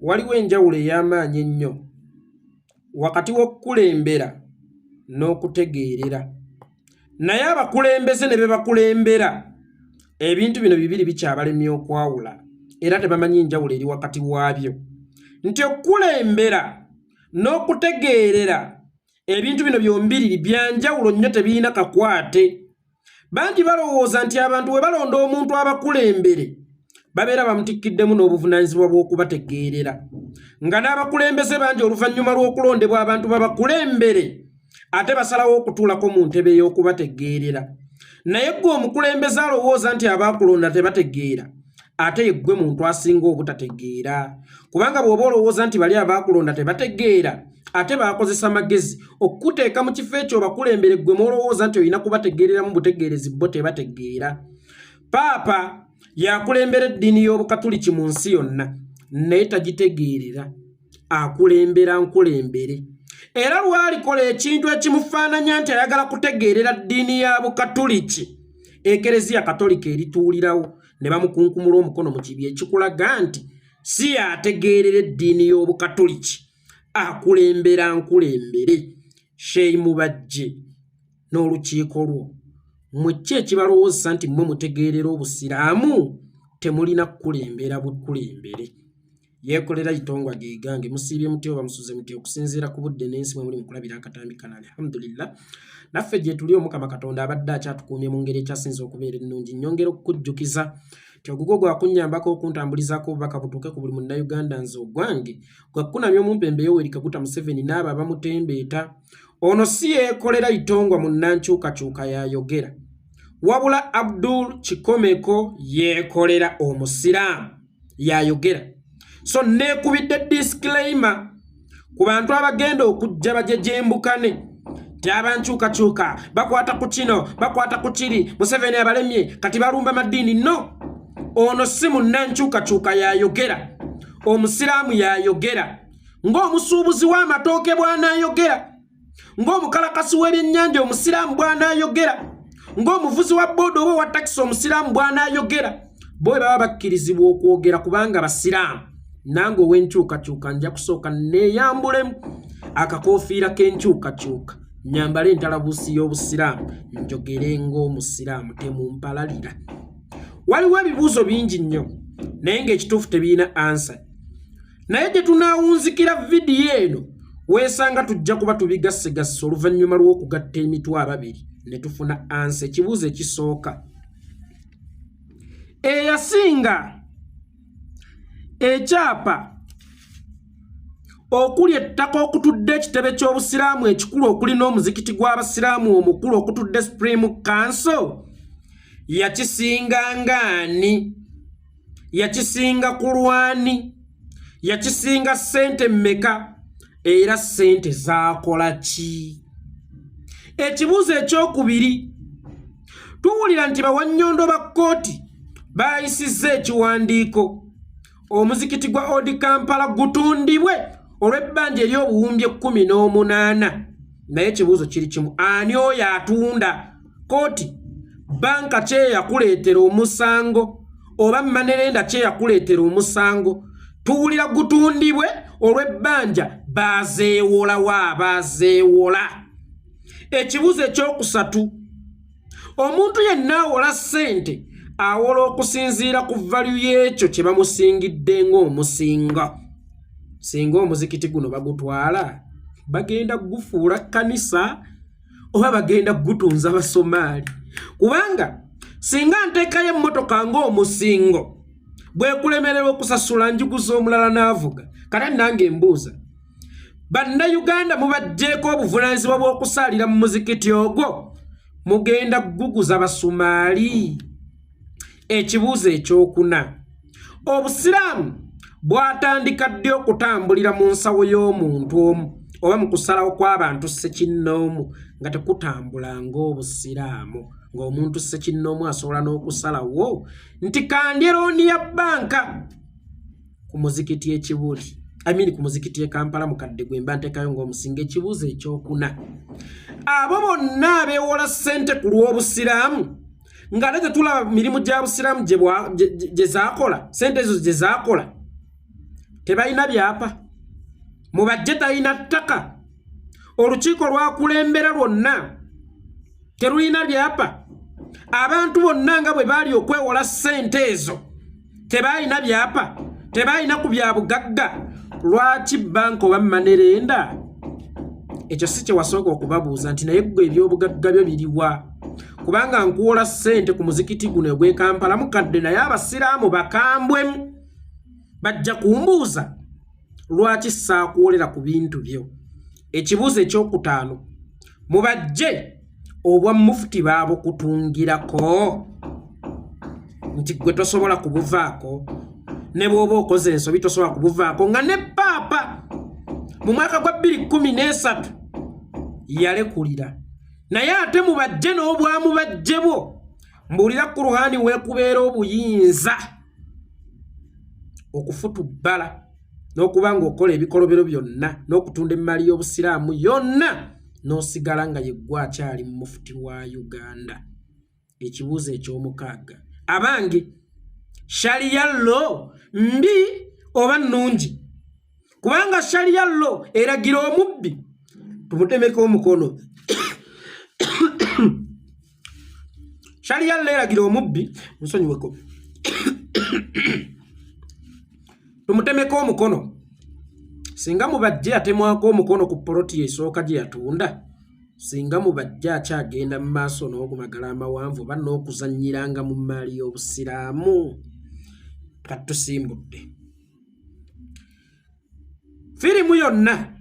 Waliwo enjawulo ey'amaanyi ennyo wakati w'okukulembera n'okutegeerera. Naye abakulembeze ne be bakulembera ebintu bino bibiri bikyabalemye okwawula era tebamanyi njawulo eri wakati waabyo nti okukulembera n'okutegeerera ebintu bino byombiriri bya njawulo nnyo, tebirina kakwate. Bangi balowooza nti abantu bwe balonda omuntu abakulembere babeera bamutikkiddemu n'obuvunaanyizibwa bw'okubategeerera, nga n'abakulembeze bangi oluvannyuma lw'okulondebwa abantu babakulembere ate basalawo okutuulako mu ntebe y'okubategeerera. Naye ggwe omukulembeze alowooza nti abaakulonda tebategeera, ate ye ggwe muntu asinga obutategeera, kubanga bw'oba olowooza nti bali abaakulonda tebategeera ate baakozesa magezi okukuteeka mu kifo ekyo obakulembere ggwe mw'olowooza nti olina kubategeereramu butegeerezi, bo tebategeera. Paapa yakulembera eddiini y'Obukatuliki mu nsi yonna, naye tagitegeerera, akulembera nkulembere. Era lwalikola ekintu ekimufaananya nti ayagala kutegeerera ddiini ya Bukatuliki, Ekereziya Katolika erituulirawo ne bamukunkumula omukono mu kibi, ekikulaga nti si yategeerera eddiini y'Obukatuliki, akulembera nkulembere. Sheikh Mubajje n'olukiiko lwo, mmwe ki ekibalowoozesa nti mmwe mutegeerera Obusiraamu? Temulina kukulembera bukulembere. Yeekolera Itongwa geegange. Musiibye mutya oba musuze mutya okusinziira ku budde n'ensi mwe muli mukulabira akatambi kano? Alhamdulillah, naffe gye tuli, Omukama Katonda abadde akyatukuumye mu ngeri ekyasinze okubeera ennungi. Nnyongera okukujjukiza nti ogugwo gwakunnyambako okuntambulizaako obubaka butuuke ku buli Munnayuganda. Nze ogwange gwakukunamya omumpembe Yoweri Kaguta Museveni n'abo abamutembeeta. Ono si Yeekolera Itongwa munnankyukakyuka yayogera, wabula Abdul Kikomeko Yeekolera Omusiraamu yayogera. So neekubidde disclaimer ku bantu abagenda okujja bajejembukane nti abankyukakyuka bakwata ku kino, bakwata ku kiri, Museveni abalemye, kati balumba madiini. No, ono si munnankyukakyuka yayogera, Omusiraamu yayogera, ng'omusuubuzi w'amatooke bw'anaayogera, ng'omukalakasi w'ebyennyanja Omusiraamu bw'anaayogera, ng'omuvuzi wa booda oba owa takisi Omusiraamu bw'anaayogera. Bo bwe baba bakkirizibwa okwogera kubanga Basiraamu, nange ow'enkyukakyuka nja kusooka neeyambulemu akakoofiira k'enkyukakyuka, nyambale entalabuusi y'Obusiraamu, njogere ng'Omusiraamu. Temumpalalira. Waliwo ebibuuzo bingi nnyo naye ng'ekituufu tebirina ansa, naye gye tunaawunzikira vidiyo eno weesanga tujja kuba tubigassegasse oluvannyuma lw'okugatta emitwe ababiri ne tufuna ansa. Ekibuuzo ekisooka: eyasinga ekyapa okuli ettaka okutudde ekitebe ky'Obusiraamu ekikulu, okuli n'omuzikiti gw'Abasiraamu omukulu okutudde Supreme Council, yakisinga ngaani? Yakisinga ku lwani? Yakisinga ssente mmeka era ssente zaakola ki? Ekibuuzo ekyokubiri: tuwulira nti bawannyondo ba kkooti baayisizza ekiwandiiko omuzikiti gwa Old Kampala gutundibwe olw'ebbanja ery'obuwumbi 18. Naye ekibuuzo kiri kimu: ani oyo atunda? Kooti banka kyeyakuleetera omusango oba money lender kyeyakuleetera omusango? Tuwulira gutundibwe olw'ebbanja, bazeewolawo abazeewola? Ekibuuzo ekyokusatu: omuntu yenna awola ssente awola okusinziira ku value y'ekyo kye bamusingidde ng'omusinga. Singa omuzikiti guno bagutwala, bagenda kugufuula kkanisa oba bagenda kugutunza Basomaali? Kubanga singa nteekayo emmotoka ng'omusingo, bwekulemererwa okusasula njiguza omulala n'avuga. Kale nange embuuza, Bannayuganda mubajjeeko obuvunaanyizibwa bw'okusaalira mu muzikiti ogwo, mugenda kuguguza Basumaali? Ekibuuzo ekyokuna: Obusiraamu bwatandika ddi okutambulira mu nsawo y'omuntu omu oba mu kusalawo kw'abantu ssekinnoomu, nga tekutambula ng'Obusiraamu, ng'omuntu ssekinnoomu asobola n'okusalawo nti kandye looni ya bbanka ku muzikiti ekibuli, I mean ku muzikiti e Kampala mukadde gwe mba nteekayo ng'omusinga? Ekibuuzo ekyokuna: abo bonna abeewola ssente ku lw'Obusiraamu, ng'ate tetulaba mirimu gya Busiraamu gye zaakola, ssente ezo gye zaakola. Tebalina byapa? Mubajje talina ttaka? Olukiiko lwakulembera lwonna terulina byapa? Abantu bonna nga bwe baali okwewola ssente ezo tebaalina byapa, tebaalina ku bya bugagga? Lwaki banka oba manerenda ekyo si kye wasooka okubabuuza nti naye ggwe ebyobugagga byo biriwa? Kubanga nkuwola ssente ku muzikiti guno ogw'e Kampala mukadde, naye abasiraamu bakambwemu, bajja kumbuuza lwaki saakuwolera ku bintu byo. Ekibuuzo ekyokutaano, mubajje obwa mufuti baabukutungirako nti gwe tosobola kubuvaako, ne bw'oba okoze ensobi tosobola kubuvaako, nga ne paapa mu mwaka gwa 2013 yalekulira. Naye ate mubajje n'obwamubajje bwo, mbuulira kuruhani weekubeera obuyinza okufutubbala n'okuba ng'okola ebikolobero byonna n'okutunda emmaali y'obusiraamu yonna n'osigala nga yeggwe akyali mu mufuti wa Uganda. Ekibuuzo eky'omukaaga, abange, sharia law mbi oba nnungi? Kubanga sharia law eragira omubbi tumutemeko omukono. Sharia law eragira omubbi, nsonyiweko, tumutemeko omukono. Singa mubajje yatemwako omukono ku poloti esooka gye yatunda, singa mubajje akyagenda mu maaso n'okumagala amawanvu oba n'okuzannyiranga mu mmaali y'obusiraamu. Katusimbudde firimu yonna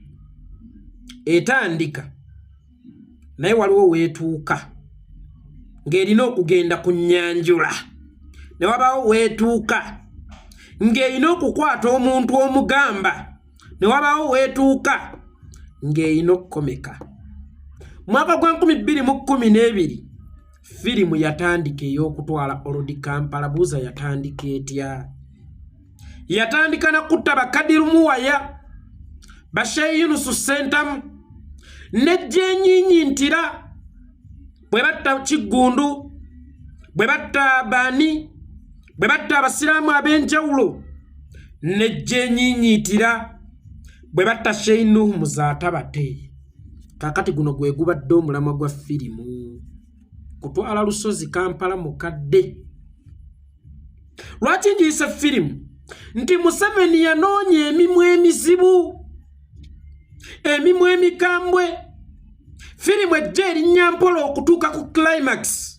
etandika, naye waliwo weetuuka ng'erina okugenda ku nnyanjula, ne wabaawo weetuuka ng'erina okukwata omuntu omugamba, ne wabaawo weetuuka ng'erina okukomeka. Mwaka gwa 2012 firimu yatandika ey'okutwala Olodi Kampala. Buuza, yatandika etya? Yatandika na kutta Bakadiru Muwaya, Basheyi Yunusu Sentamu ne Jenyinyintira. Bwe batta Kiggundu, bwe batta baani, bwe batta abasiraamu ab'enjawulo ne Jenyinyintira, bwe batta Sheyi Nuhu Muzaata bate. Kaakati guno gwe gubadde omulamwa gwa firimu, kutwala lusozi Kampala mukadde. Lwaki ngiyise firimu? Nti Museveni yanoonya emimwa emizibu, emimwa emikambwe. Firimu ejja erinnya mpola okutuuka ku climax.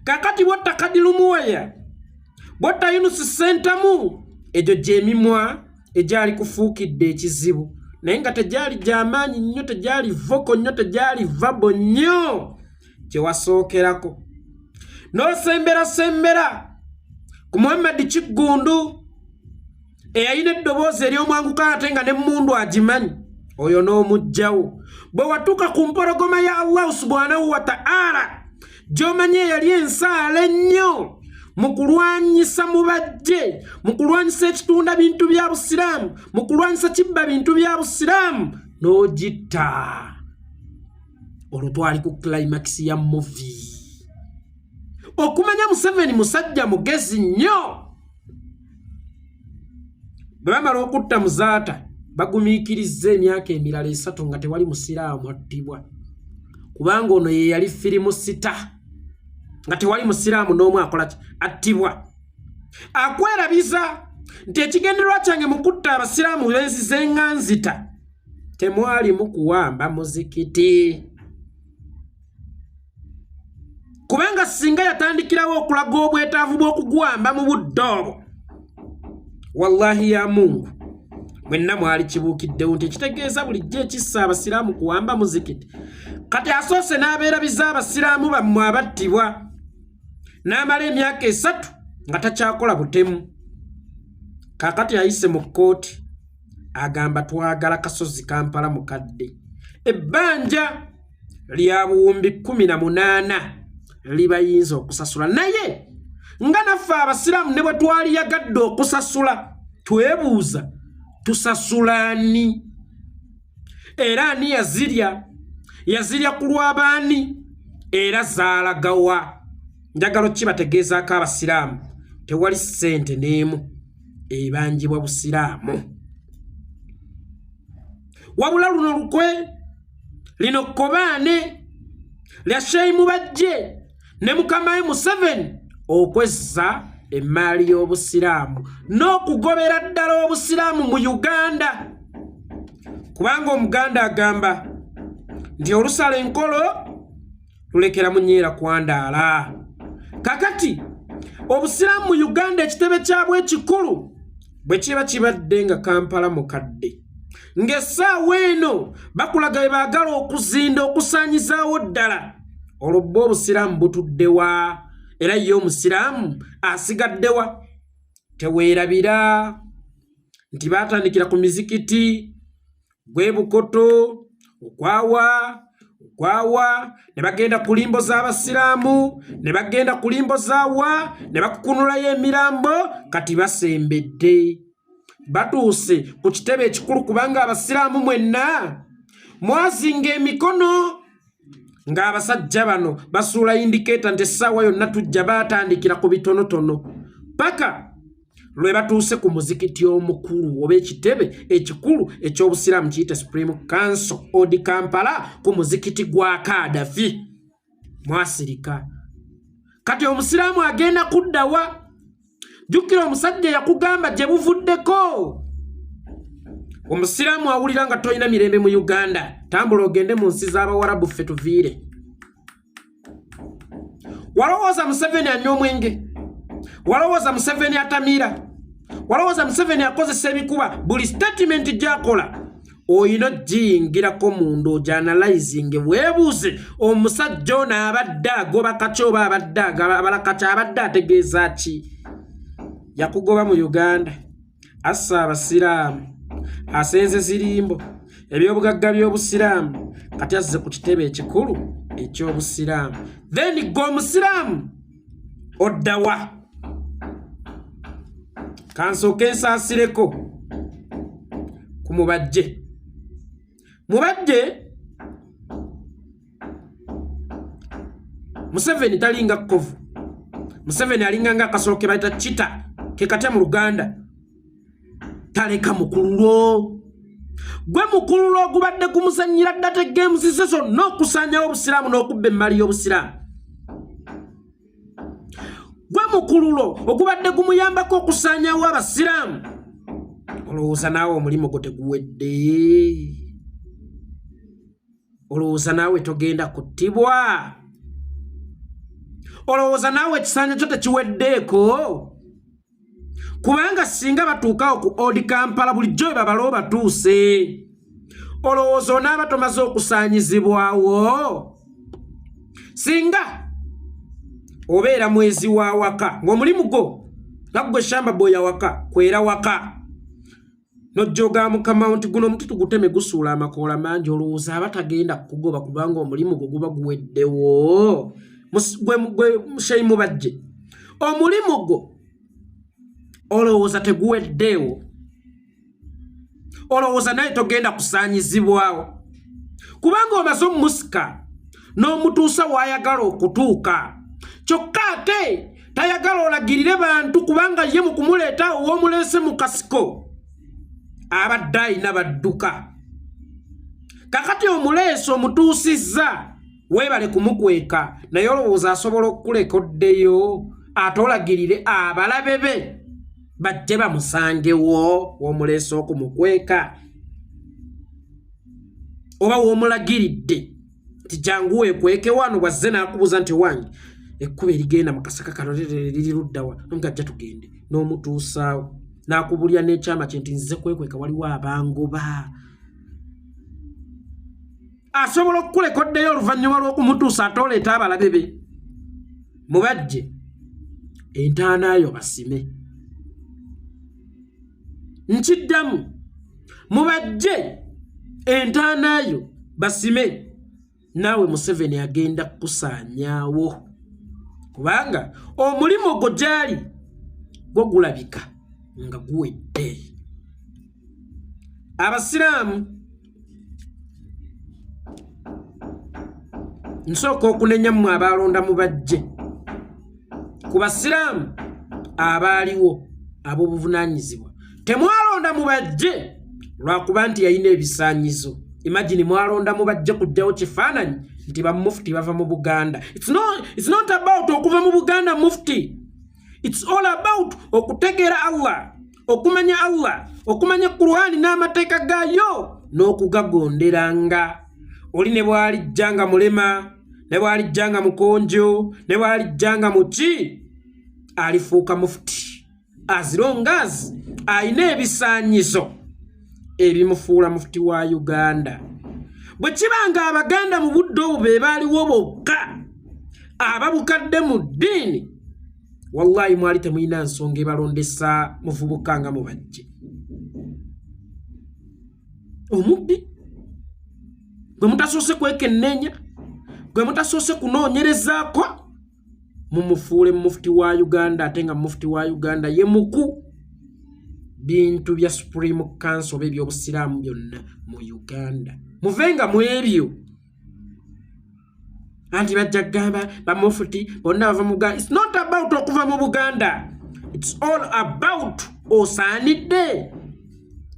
Kakati bwotta Kadirumuwaya, bwotta Yunusi Sentamu, egyo gy'emimwa egyali kufuukidde ekizibu, naye nga tegyali gy'amaanyi nnyo, tegyali voko nnyo, tegyali vabo nnyo. Kyewasookerako n'osemberasembera ku Muhammadi Kiggundu eyalina eddoboozi ery'omwanguka ate nga n'emmundu agimanyi, oyo n'omuggyawo. Bwe watuuka ku mpologoma ya Allahu subhanahu wa ta'ala gy'omanyi eyali ensaala ennyo mu kulwanyisa mubajje, mu kulwanyisa ekitunda bintu bya busiraamu, mu kulwanyisa kibba bintu bya busiraamu, n'ogitta. Olwo twali ku climax ya movie. Okumanya Museveni musajja mugezi nnyo, bwe bamala okutta Muzaata bagumiikirizza emyaka emirala 3 nga tewali musiraamu attibwa, kubanga ono ye yali firimu sita nga tewali musiraamu n'omu akola attibwa. Akwerabiza nti ekigendererwa kyange mu kutta abasiraamu benzize nga nzita temwalimu kuwamba muzikiti, kubanga singa yatandikirawo okulaga obwetaavu bw'okuguwamba mu budde obwo, wallahi ya Mungu, mwenna mwali kibuukiddewo nti ekitegeeza bulijjo ekissa abasiraamu kuwamba muzikiti. Kati asoose n'abeerabiza abasiraamu bammwe abattibwa, n'amala emyaka 3 nga takyakola butemu. Kaakati ayise mu kkooti, agamba twagala kasozi Kampala mukadde, ebbanja lya buwumbi 18 libayinza okusasula. Naye nga naffe abasiraamu ne bwe twaliyagadde okusasula, twebuuza tusasula ani, era ani yazirya, yazirya ku lw'abaani, era zaalagawa? Njagala okibategeezaako abasiraamu, tewali ssente n'emu ebanjibwa busiraamu. Wabula luno lukwe lino kkobaane lya Sheikh Mubajje ne mukama we Museveni okwezza emmaali y'Obusiraamu n'okugobera ddala Obusiraamu mu Uganda, kubanga Omuganda agamba nti olusala enkolo lulekera munyeera kwandaala. Kakati Obusiraamu mu Uganda ekitebe kyabwe ekikulu bwe kiba kibadde nga Kampala mukadde, ng'essaawa eno bakulaga bwe baagala okuzinda okusaanyizaawo ddala, olwo bwo Obusiraamu butuddewa? Era ye Omusiraamu asigaddewa? Teweerabira nti baatandikira ku mizikiti gw'e Bukoto, okwawa okwawa, ne bagenda ku limbo z'Abasiraamu, ne bagenda ku limbo zaawa, ne bakukunulayo emirambo. Kati basembedde, batuuse ku kitebe ekikulu, kubanga Abasiraamu mwenna mwazinga emikono ng'abasajja bano basuula indicator nti essaawa yonna tujja. Baatandikira ku bitonotono paka lwe batuuse ku muzikiti omukulu oba ekitebe ekikulu eky'Obusiraamu, kiyite Supreme Council, Old Kampala, ku muzikiti gwa Kadafi. Mwasirika. Kati Omusiraamu agenda kuddawa? Jjukira omusajja yakugamba gye buvuddeko, Omusiraamu awulira nga tolina mirembe mu Uganda, tambula ogende mu nsi z'Abawarabu, ffe tuviire. Walowooza Museveni anywa omwenge? Walowooza Museveni atamiira? Walowooza Museveni akozesa ebikuba? Buli statement gyakola oyina ogiyingirako munda, ogyanalyzinge, weebuuze omusajja ono abadde agoba kaki oba abadde abala kaki, abadde ategeeza ki? Yakugoba mu Uganda, assa Abasiraamu, asenze zirimbo ebyobugagga by'Obusiraamu, kati azze ku kitebe ekikulu eky'Obusiraamu. Then gwe Omusiraamu oddawa? Kansooke nsaasireko ku Mubajje. Mubajje, Museveni talinga kkovu. Museveni alinga nga akasolo ke bayita kita ke katya mu Luganda, taleka mukululo. Gwe mukululo ogubadde gumuzannyira ddata games ze zonna okusaanyawo Obusiraamu n'okubba emmali y'Obusiraamu. Gwe mukululo ogubadde gumuyambako okusaanyawo Abasiraamu. Olowooza naawe omulimu gwo teguwedde? Olowooza naawe togenda kuttibwa? Olowooza naawe ekisanja kyo tekiweddeeko? Kubanga singa batuukawo ku Old Kampala bulijjo we babala obatuuse, olowooza onaaba tomaze okusaanyizibwawo? Singa obeera mwezi wa waka ng'omulimu gwo nga gwe shamba boya waka kwera waka, nojjoga mukama nti guno omuti tuguteme, gusuula amakoola mangi, olowooza aba tagenda kukugoba kubanga omulimu gwo guba guweddewo? Gwe Sheikh Mubajje, omulimu gwo olowooza teguweddeewo? Olowooza naye togenda kusaanyizibwawo kubanga omaze omumusika n'omutuusa w'ayagala okutuuka? Kyokka ate tayagala olagirire bantu, kubanga ye mu kumuleeta ow'omuleese mu kasiko abadde ayina badduka. Kakati omuleese, omutuusizza, weebale kumukweka, naye olowooza asobola okukuleka oddeyo ate olagirire abalabe be bajje bamusangewo w'omuleese okumukweka oba w'omulagiridde nti jangu weekweke wano? Bwazze n'akubuuza nti wange ekkuba erigenda mu kasaka kano liri luddawa, nga ajja tugende n'omutuusaawo, n'akubulira n'ekyama kye nti nzize kwekweka, waliwo abangoba, asobola okukuleka oddeyo oluvannyuma lw'okumutuusa ate oleeta abalabe be? Mubajje, entaanaayo basime. Nkiddamu, mubajje, entaanaayo basime. Naawe Museveni agenda kukusaanyaawo, kubanga omulimu gwo gyali gwo gulabika nga guwedde. Abasiraamu, nsooka okunenya mmwe abaalonda Mubajje. Ku basiraamu abaaliwo ab'obuvunaanyizibwa, temwalonda Mubajje. Lwakuba nti yalina ebisaanyizo. Imagine mwalonda mubajje kujjawo kifaananyi nti bamufuti bava mu Buganda. It's not about okuva mu Buganda mufti. It's all about okutegeera Allah, okumanya Allah, okumanya Qur'ani n'amateeka gaayo n'okugagonderanga. Oli ne bw'alijja nga mulema, ne bw'alijja nga mukonjo, ne bw'alijja nga muki, alifuuka mufuti as long as alina ebisaanyizo ebimufuula mufuti wa Uganda. Bwe kiba nga Abaganda mu budde obwo be baaliwo bokka ababukadde mu ddiini, wallahi mwali temulina nsonga ebalondesa muvubuka nga mubajje omubbi gwe mutasoose kwekenneenya, gwe mutasoose kunoonyerezaako, mumufuule mufuti wa Uganda, ate nga mufuti wa Uganda ye muku bintu bya Supreme Council oba ebyobusiraamu byonna mu Uganda. Muvenga mu ebyo anti bajja kugamba bamufuti bonna bava mu Buganda. It's not about okuva mu Buganda, it's all about osaanidde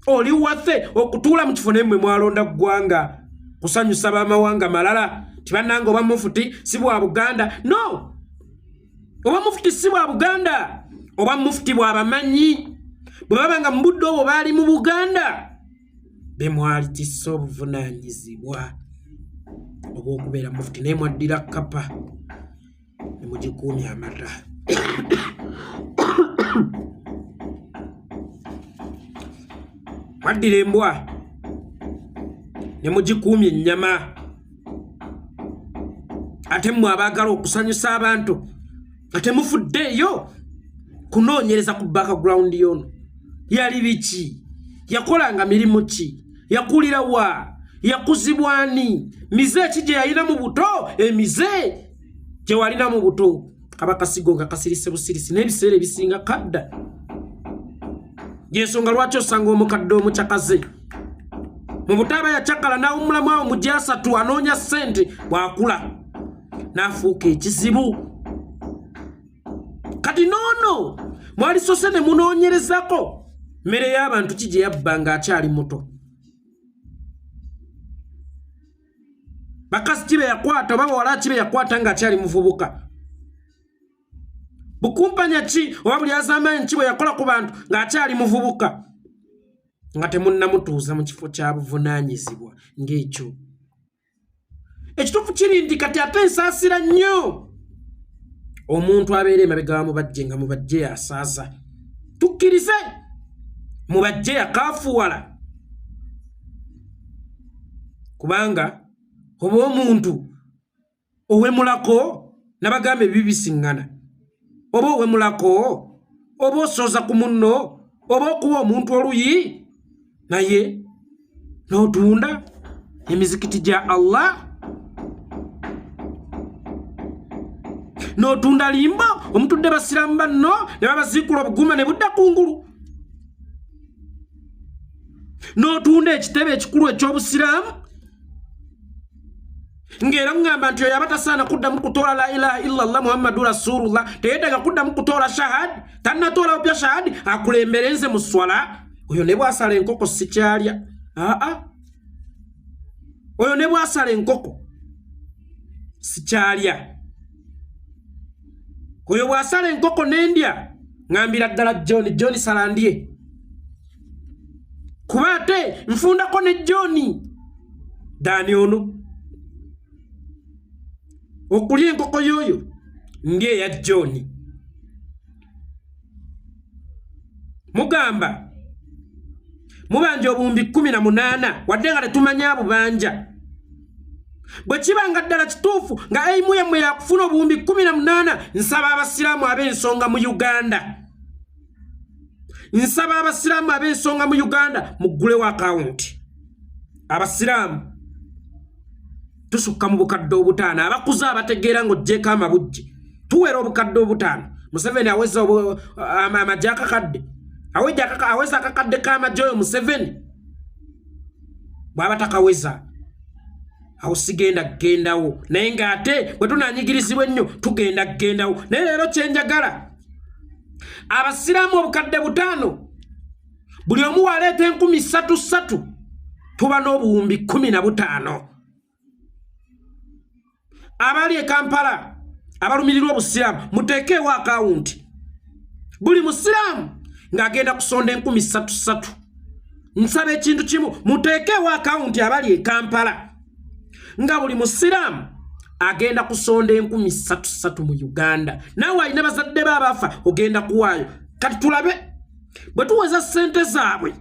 oli waffe okutuula mu kifo. Naye mmwe mwalonda ggwanga kusanyusa bamawanga malala. Tibannanga oba mufuti si bwa Buganda. No, oba mufuti si bwa Buganda, oba mufuti bw'abamanyi bwe baba nga mu budde obwo baali mu Buganda be mwalitisse obuvunaanyizibwa obw'okubeera mufuti, naye mwaddira kapa ne mugikuumya amata. Mwaddira embwa ne mugikuumya ennyama. Ate mmwe abaagala okusanyusa abantu nga temufuddeeyo kunoonyereza ku background yono, yali biki, yakolanga mirimu ki, yakulira wa, yakuzibwa ani, mize ki gye yalina mu buto, emize gye walina mu buto kaba kasigo nga kasirise busirisi n'ebiseera ebisinga kadda. Yensonga lwaki osanga omukadde omucakaze mu buto aba yacakala n'awummulamu awo mu gyasatu anoonya ssente, bw'akula n'afuuka ekizibu. Kati noono mwalisose ne munoonyerezako mmere y'abantu ki gye yabba ng'akyali muto, bakazi ki be yakwata oba bawala ki be yakwata ng'akyali muvubuka, bukumpanya ki oba buli azamaanyi ki bwe yakola ku bantu ng'akyali muvubuka, nga temunnamutuuza mu kifo kya buvunaanyizibwa ng'ekyo. Ekituufu kiri nti kati ate nsaasira nnyo omuntu abeera emabega wa Mubajje nga Mubajje yasaaza. Tukkirize Mubajje yakaafuwala, kubanga oba omuntu owemulako, nabagamba ebibi bisiŋŋana, oba owemulako oba osooza ku munno oba okuwa omuntu oluyi, naye n'otunda emizikiti gya Allah, n'otunda limbo omutudde basiraamu banno ne babaziikula obuguma ne budda kungulu, n'otunda ekitebe ekikulu eky'obusiraamu, ng'era ŋŋamba nti oyo aba tasaana kuddamu kutoola la ilaha illallah Muhammadu rasulullah, teyeetaaga kuddamu kutoola shahadi, tannatoola bupya shahadi, akulembere nze mu swala. Oyo ne bwasala enkoko sikyalya. Aa, oyo ne bwasala enkoko sikyalya. Oyo bwasala enkoko nendya, ŋambira ddala John, John sala ndye, kuba ate nfundako ne John dani ono okulya enkoko y'oyo ndi eya John. Mugamba mubanja obuwumbi 18 wadde nga tetumanya bubanja. Bwe kiba nga ddala kituufu nga eimu yammwe yakufuna obuwumbi 18, nsaba abasiraamu ab'ensonga mu Uganda, nsaba abasiraamu ab'ensonga mu Uganda muggulewo akawunti. Abasiraamu tusukka mu bukadde 5,000 abakuze abategeera ng'oggyeeko amabujje, tuwera obukadde 5,000. Museveni aweza amagye akakadde, aweza akakadde k'amagye oyo Museveni bw'aba takaweza awo sigenda kugendawo, naye ng'ate bwe tunanyigirizibwa ennyo tugenda kugendawo. Naye leero kyenjagala, abasiraamu obukadde 5,000 Buli omu waleeta 3000 30, tuba n'obuwumbi 15. Abali e Kampala abalumirirwa obusiraamu, muteekeewo akawunti, buli musiraamu ng'agenda kusonda 3000 30. Nsaba ekintu kimu, muteekeewo akawunti abali e Kampala, nga buli musiraamu agenda kusonda 3000 30 mu Uganda. Naawe alina bazadde be abafa, ogenda kuwaayo. Kati tulabe bwe tuweza ssente zaabwe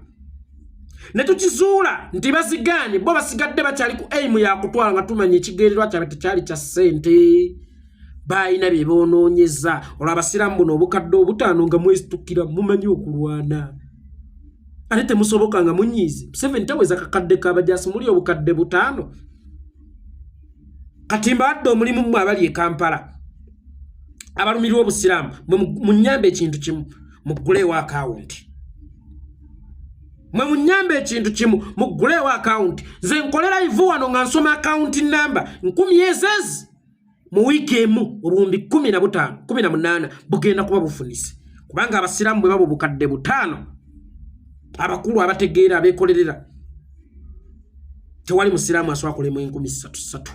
ne tukizuula nti bazigaanye, bo basigadde bakyali ku aim yakutwala, nga tumanya ekigendererwa kyabwe tekyali kya ssente, baalina bye boonoonyeza. Olwo abasiraamu buno obukadde 5 nga mwesitukira, mumanyi okulwana, ate temusoboka nga munyiizi. Museveni taweza kakadde kabajasi, muli obukadde 5. Kati mbawadde omulimu, mmwe abali e Kampala abalumirwa obusiraamu, munyambe ekintu kimu, mugguleewo akawunti. Mwe munyambe ekintu kimu, mugguleewo akawunti. Nze nkolera ivu wano nga nsoma akawunti namba nkumi ezezi mu wiiki emu, obuwumbi 15, 18 bugenda kuba bufunise, kubanga abasiraamu bwe baba obukadde 5, abakulu abategeera abeekolerera, tewali musiraamu asobola kulemu 3000 30,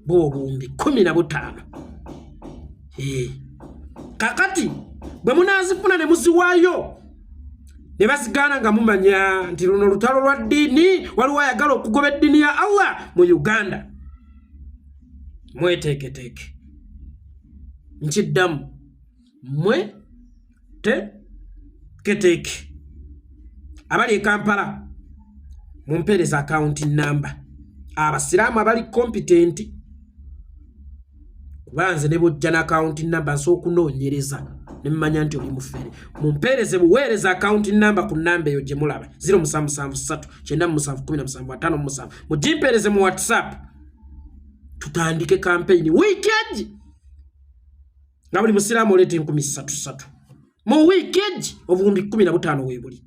bwe obuwumbi 15. Kakati bwe munaazifuna ne muziwaayo ne bazigaana, nga mumanya nti luno lutalo lwa ddiini, waliwo ayagala okugoba eddiini ya Allah mu Uganda. Mweteeketeeke, nkiddamu, mwe teketeeke. Abali e Kampala, mumpeereza akawunti namba, abasiraamu abali competent, kuba nze ne bwojja n'akawunti namba nsobola okunoonyereza ne mmanya nti oli mufere. Mumpeereze buweereza akawunti namba ku namba eyo gye mulaba, 0773 97 17 57. Mugimpeereze mu WhatsApp, tutandike kampeyini wiiki egi, nga buli musiraamu oleeta 3000 30 mu wiiki egi. Obuwumbi 15 weebuli,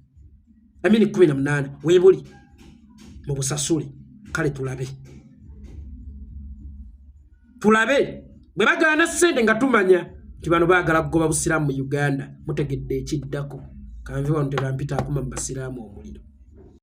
amini 18 weebuli, mu busasule. Kale tulabe, tulabe bwe bagaana ssente, nga tumanya nti bano baagala kugoba busiraamu mu Uganda. Mutegedde ekiddako. Kanve wano, tebampita akuma mu basiraamu omuliro.